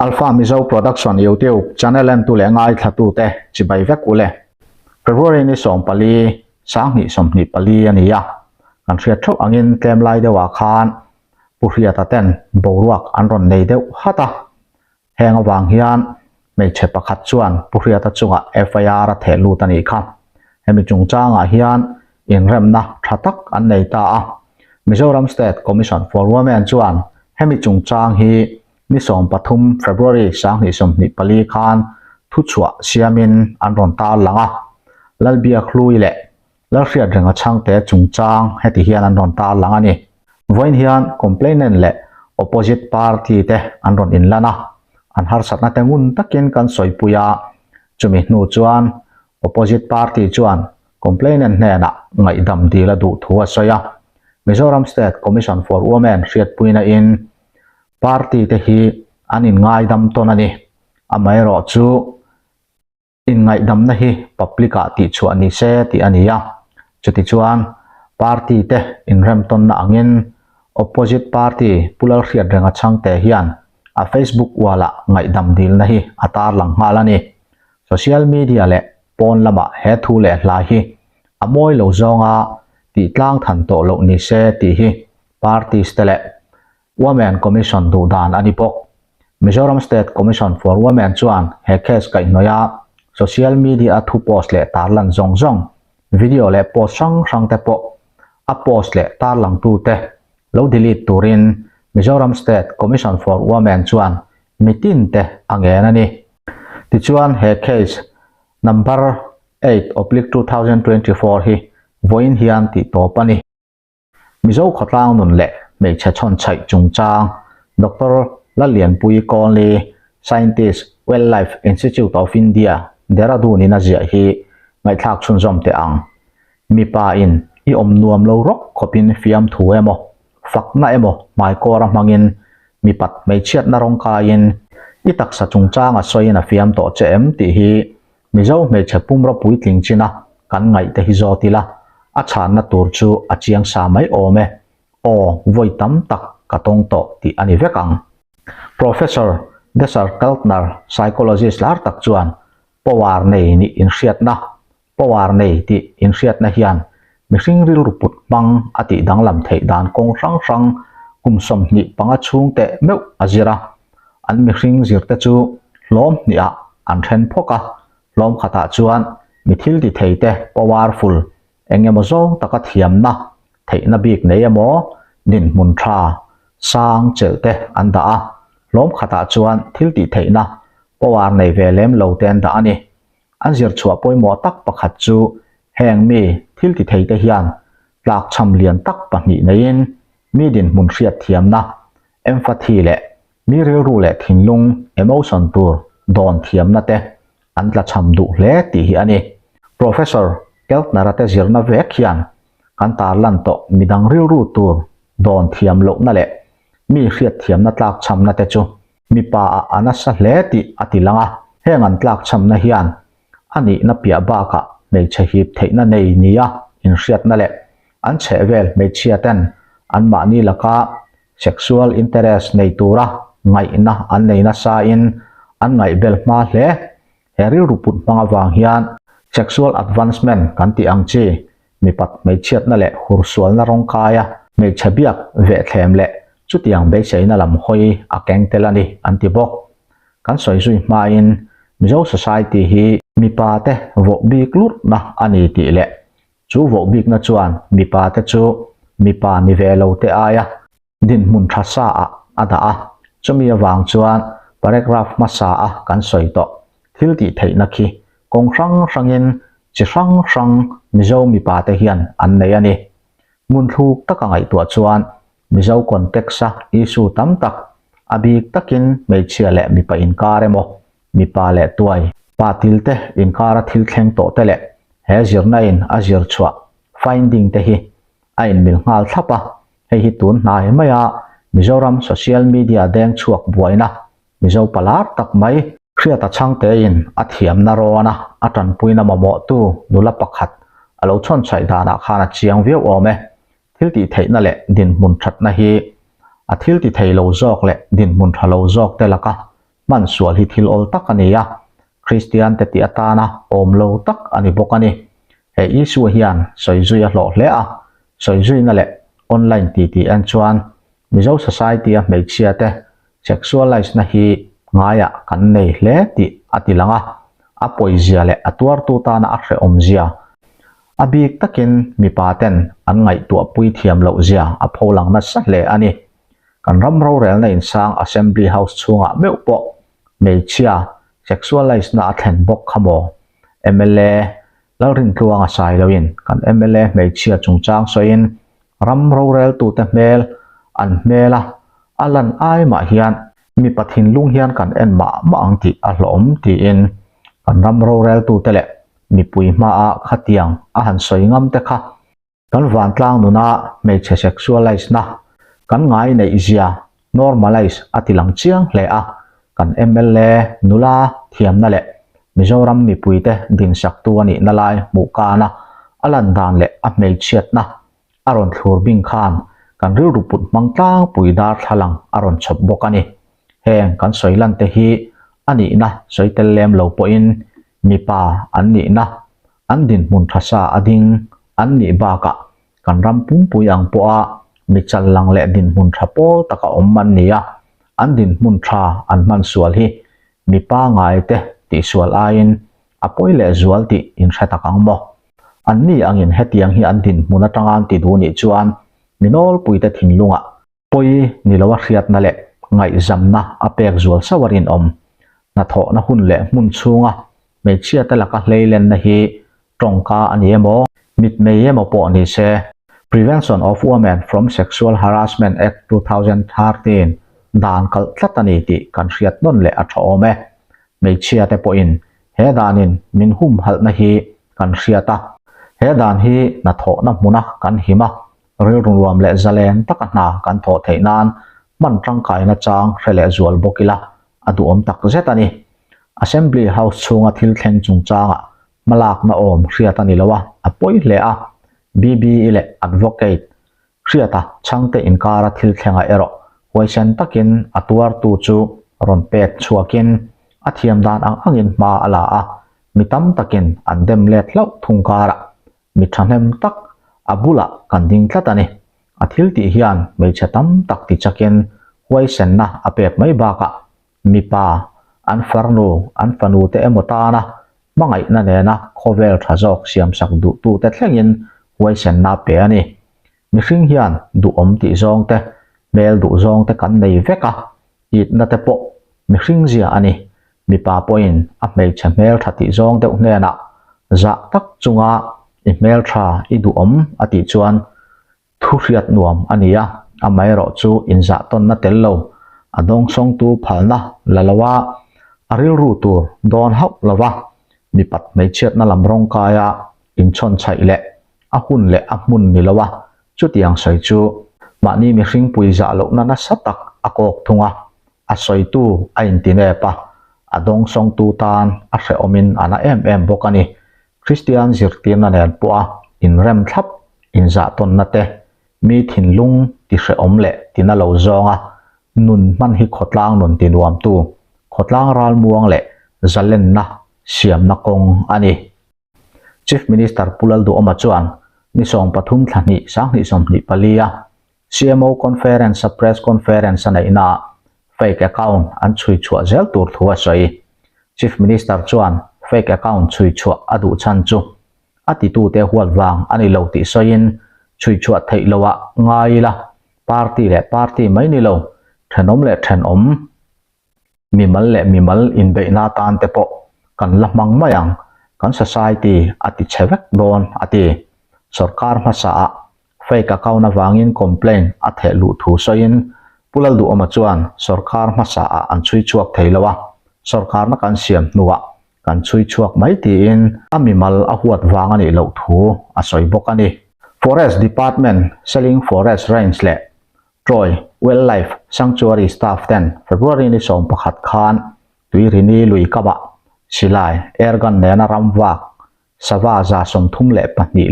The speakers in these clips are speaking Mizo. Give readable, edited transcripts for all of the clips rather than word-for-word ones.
Alpha Mizo Production YouTube channel entu leh ngaithlatute chibai vek ule. February ni 14, 2024 a ni a, kan hriat theuh angin tlem lai deuhah khan Pu Hriata ten boruak an rawn nei deuh hat a. Heng avang hian hmeichhe pakhat chuan Pu Hriata chungah FIR a theh lut a nih kha. Hemi chungchangah hian inremna tha tak an nei ta a. Mizoram State Commission for Women chuan hemi chungchang hi ni 13 February 2024 khan thuchhuah siamin an rawn tarlang a. Lalbiakhlui leh Lalhriatrenga chhangte chungchang heti hian an rawn tarlang a ni. Vawiin hian complainant leh opposite party te an rawn inlan a, an harsatna te ngun takin kan sawipui a, chumi hnu chuan opposite party chuan complainant hnenah ngaihdam dil a duh thu a sawi a. Mizoram State Commission for Women hriatpuina in party te hi an inngaidam tawn a ni. Amaherawhchu Inngaihdamna hi public-ah tihchhuah ni se tih a ni a, chutichuan party te inremtawnna angin opposite party Pu Lalhriatrenga Chhangte hian a Facebook wall-ah ngaihdam dilna hi a tarlang nghal a ni. Social media leh pawn lamah he thu leh hla hi a mawi lo zawnga tihtlang than tawh loh ni se tih hi parties te leh Women Commission duh dan a ni bawk. Mizoram State Commission for Women chuan he case kaihhnawih a social media a thu post leh tarlan zawng zawng, video leh post hrang hrang te pawh a post leh tarlangtute lo delete turin Mizoram State Commission for Women chuan mitin te a ngen a ni. Tichuan he case number 8/2024 hi vawiin hian tihtawp a ni. Mizo khawtlang nun leh hmeichhe chhawnchhaih chungchang Doctor Lallianpuii Kawnli, Scientist, Wildlife Institute of India, Dehradun in a ziah hi ngaihthlak chhunzawm teh ang. Mipa in i awm nuam lo rawk khawpin fiamthu emaw, fakna emaw hmaikawra hmangin mipat hmeichhiatna rawngkaiin i taksa chungchang a sawiin a fiam tawh che em tih hi Mizo hmeichhe pumraw puitling china kan ngaih te hi zawt ila, a chhanna tur chu a chiang sa mai awm e. Aw, vawi tam tak ka tawng tawh tih a ni vek ang. Professor Desser Keltner, psychologist lar tak chuan power nei nih inhriatna, power nei tih inhriatna hian mihring rilru put hmang a tih danglam theih dan kawng hrang hrang kum 25 chhung teh meuh a zir a. An mihring zirte chu hlawm hnihah an then phawk a, hlawm khatah chuan mi thil ti thei te powerful eng emaw zawng taka thiamna theihna bik nei emaw dinhmun tha sang chelh te an dah a, hlawm khatah chuan thil tih theihna power nei ve lem lo te an dah a ni. An zir chhuah pawimawh tak pakhat chu heng mi thil ti thei te hian tlakchham lian tak pahnih neiin mi dinhmun hriat thiamna Empathy leh mi rilru leh thinlung, emotion, tur dawn thiamna te an tlachham duh hle tih hi a ni. Professor Keltner-a te zirna vek hian kan tarlan tawh midang rilru tur dawn thiam lohna leh mi hriatthiamna tlakchhamna te chu mipa ah a nasa hle tih a ti lang a. Heng an tlakchhamna hian a nihna piah bakah hmeichhe hip theihna nei nia inhriatna leh an chhehvel hmeichhia ten anmahni laka sexual interest nei tura ngaihna an nei nasa in an ngaihbel hma hle. He rilru put hmang avang hian sexual advancement kan tih ang chi mipat hmeichhiatna leh hursualna rawngkaia hmeichhe biak vehthlem leh chutiang beiseina lam hawi a keng tel a ni an ti bawk. Kan sawi zui hmain Mizo society hi mipa te vawh bik lurhna a ni tih leh Chu vohbikna chuan mipa te chu mipa ni ve lo te aia dinhmun tha sa ah a dah a, chumi avang chuan paragraph hmasa a kan sawi tawh thil tih theihna khi kawng hrang hrangin chi hrang hrang Mizo mipa te hian an nei a ni. Ngunthluk taka ngaihtuah chuan Mizo context a issue tam tak a bik takin hmeichhia leh mipa inkar emaw mipa leh tuai pa til te inkara thil thleng tawh te leh he zirna in a zir chhuah finding te hi a inmil nghal thlap a, hei hi tun hnai maia Mizoram social media deng chhuak buaina Mizo palar tak mai Hriata Chhangte in a thiamna rawna a tanpuina mamawhtu nula pakhat a lo chhawnchhaih danah khan a chiang viau awm e. Thil tih theihna leh dinhmun thatna hi a thil ti thei lo zawk leh dinhmun tha lo zawk te laka. hman sual hi thil awl tak a ni a, Kristian te tih atana awm lo tak a ni bawk a ni. He issue hian sawi zui a hlawh hle a, sawi zuina leh online titi en chuan Mizo society a hmeichhia te sexualize na hi ngaiah kan nei hle tih a ti lang a, a pawizia leh a tuartu tana a hrehawmzia a bik takin mipa ten an ngaihtuahpui thiam lohzia a pholang nasa hle a ni. Kan ram rorelna insang Assembly House chhungah meuh pawh hmeichhia sexualize na a thlen bawk kha maw? Mla Lalrintluanga sai loin kan mla hmeichhia chungchang sawiin ram roreltute hmel an hmel a, a lan ai mah hian mipa thinlung hian kan en mah mah ang tih a hlawhawm tiin kan ram roreltute leh mipui hmaa khatiang a han sawi ngam te kha Kan vantlang nuna hmeichhe sexualize na kan ngai neih zia normalize a ti lang chiang hle a, kan mla nula thiamna leh Mizoram mipuite dinsaktu a nihna lai hmuh kana a lan dan leh a hmeichhiatna a rawn thlur bing khan kan rilru put hmang tlangpui darthlalang a rawn chhawp bawk a ni. Heng kan sawi lan te hi a nihna sawi tel lem lo pawhin mipa an nihna an dinhmun tha sa a ding an nih bakah kan ram pumpui ang pawha mi chal lang leh dinhmun tha pawl taka awm an ni a, an dinhmun tha an hman sual hi mi pangai te tihsual aiin a pawi leh zual tih inhre tak ang maw? An ni angin hetiang hi an dinhmun atanga an ti duh nih chuan mi nawlpuite thinlungah Pawi ni loa hriatna leh ngaihzamna a pek zual sauh a rinawm. Hnathawhna hun leh hmun chhunga hmeichhiate laka hleilenna hi tawngka a ni emaw, mitmei emaw pawh ni se, Prevention of Women from Sexual Harassment Act 2013 dan kalh tlat a ni tih kan hriat nawn leh a tha awm e. Hmeichhiate pawhin he danin min humhalhna hi kan hriat a, he dan hi hnathawhna hmuna kan him a, Rilru nuam leh zalen taka hna kan thawh theih nan hman tangkaina chang hre leh zual bawk ila a duhawm tak zet a ni. Assembly House chhunga thil thleng chungchangah hmalakna awm hriat a ni lo a, a pawi hle a. BBE leh Advocate hriata chhangte inkara thil thlengah erawh huaisen takin a tuartu chu rawn pek chhuakin a thiam dan ang angin hma a la a, mi tam takin an dem let hlauh thung karah Mi thahnem tak a bulah kan ding tlat a ni. A thil tih hian hmeichhe tam tak ti chakin huaisenna a pek mai bakah mipa, an farnu, an fanute emaw tana hmangaihna nena khawvel tha zawk siamsak duhtute thlengin huaisenna a pe a ni. Mihring hian duhawm tih zawng te, hmel duh zawng te kan nei vek a, itna te pawh mihring zia a ni. Mipa pawhin a hmeichhe hmeltha tih zawng deuh hnenah zah tak chunga i hmeltha i duhawm a tih chuan thu hriat nuam a ni a, amaherawh chu inzah tawnna tel lo, a dawngsawngtu phalna la lo a, a rilru tur dawn hauh lo va, mipat hmeichhiatna lam rawngkaia inchhawnchhaih leh a hun leh a hmun ni lo a, chutiang sawi chu mahni mihring pui zah lohna nasa tak a kawk thung a, a sawitu a intinep a, a dawngsawngtu tan a hrehawmin a na em em bawk a ni. Kristian zirtirna nen pawha inrem thlap, inzahtawnna te, mi thinlung ti hrehawm leh tina lo zawnga nun hman hi khawtlang nun ti nuamtu, khawtlang ralmuang leh zalenna siamna kawng a ni. Chief Minister Pu Lalduhawma chuan ni 13 thla hnih 2024 a CMO Conference a press conference a neihnaah fake account an chhui chhuah zel tur thu a sawi. Chief Minister chuan fake account chhui chhuah a duh chhan chu a titute huat vang a ni lo tih sawiin chhui chhuah theih loah ngai ila party leh party mai ni lo thenawm leh thenawm Mimal leh mimal inbeihna atan te pawh kan la hmang mai ang, kan society a ti chhe vek dawn, a ti. Sorkar hmasaah fake account avangin complaint a theh luh thu sawiin Pu Lalduhawma chuan sorkar hmasaah an chhui chhuak thei lo a, sorkarna kan siam hnuah kan chhui chhuak mai tiin a mimal a huat vang a nih loh thu a sawi bawk a ni. Forest Department, Seling Forest Range leh Troy Wildlife Sanctuary staff ten February ni 11 khan Tuirini lui kapah silai, airgun nena ram vak, sava 32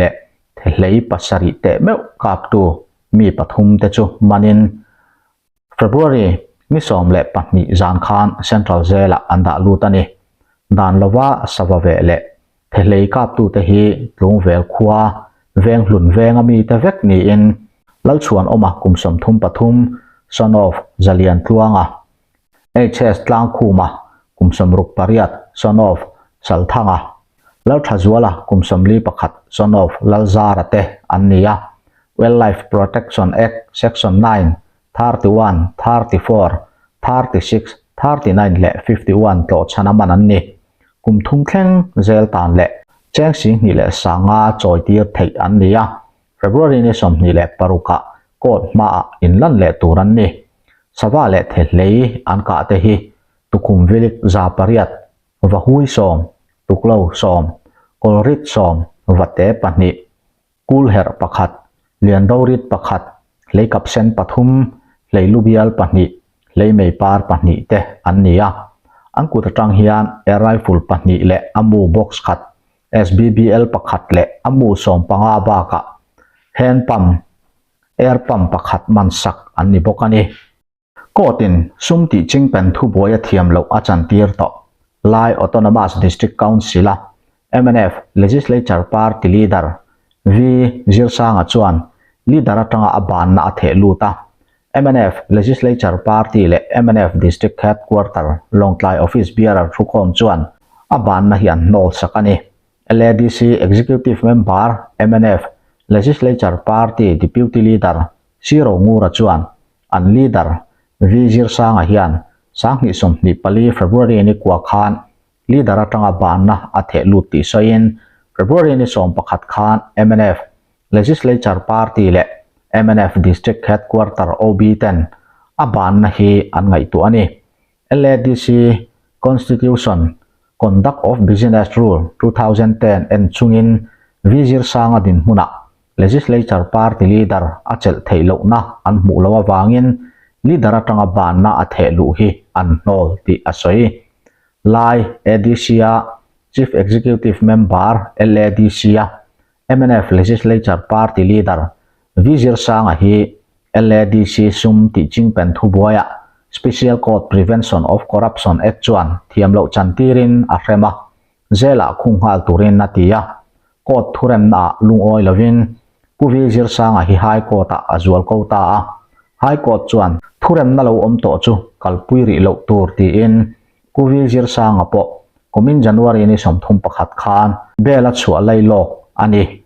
leh thehlei pasarih teh meuh kaptu mi pathum te chu manin February ni. Ni 12 zan khan Central Jail-ah an dah lut a ni. Dan lova sava veh leh Thehlei kaptute hi Tlungvel khua Venghlun venga mite vek niin Lalchhuanawma kum 33, son of Zalian Tluanga, HS Tlangkhuma kum 68, son of Salthanga, Lalthazuala kum 41, son of Lalzara te an ni a. Wildlife Protection Act Section 9, 31, 34, 36, 39 leh 51 tlawhchhana man an ni. Kum thum thleng zel tan leh cheng 25,000 chawitir theih an ni a, February ni 26 ah court hmaah inlan leh tur an ni. Sava leh thehlei an kah te hi tukhum vilik 800, vahui 10, tuklo 10, kawlrit 10, vate pahnih, Kulherh pakhat, Liandorit pakhat, Hleikapsen pathum, Hleilubial pahnih, Hleimei par pahnih te an ni a. An kut atang hian air rifle pahnih leh a mu box khat, SBBL pakhat leh a mu 15 bakah hand pump, air pump pakhat man sak an ni bawk a ni. Court-in sum tih chingpen thubuai a thiam loh a chantir tawh. Lai Autonomous District Council-a mnf Legislature Party Leader V Zirsanga chuan leader atanga a banna a theh lut a. Mnf Legislature Party leh mnf District Headquarter Lawngtlai Office Bearer thukhawm chuan a banna hi an hnawl sak a ni. LADC Executive Member mnf Legislature Party Deputy Leader C Rongura chuan An leader, V Zirsanga hian 2024 February ni kua khan leader atanga banna a theh lut tih sawiin February ni 11 khan mnf Legislature Party leh mnf District Headquarter OB ten a banna hi an ngaihtuah a ni. LADC Constitution, Conduct of Business Rule, 2010 en chungin V Zirsanga dinhmunah Legislature Party leader a chelh theih lohna an hmuh loh avangin leader atanga banna a theh luh hi an hnawl tih a sawi. Lai ADC-a Chief Executive Member LADC-a mnf Legislature Party leader V Zirsanga hi LADC sum tih chingpen thubuaiah Special Court Prevention of Corruption Act chuan thiam loh chantirin a hrem a, Jail-ah khung nghal turin a ti a. Court thuremnaah lungawi lovin Pu Vi Zirsanga hi High Court-ah a zual ko ta a. High Court chuan thuremna lo awm tawh chu kalpui rih loh tur tiin Pu Vi Zirsanga pawh kumin January ni 31 khan bail a chhuah lai lawk a ni.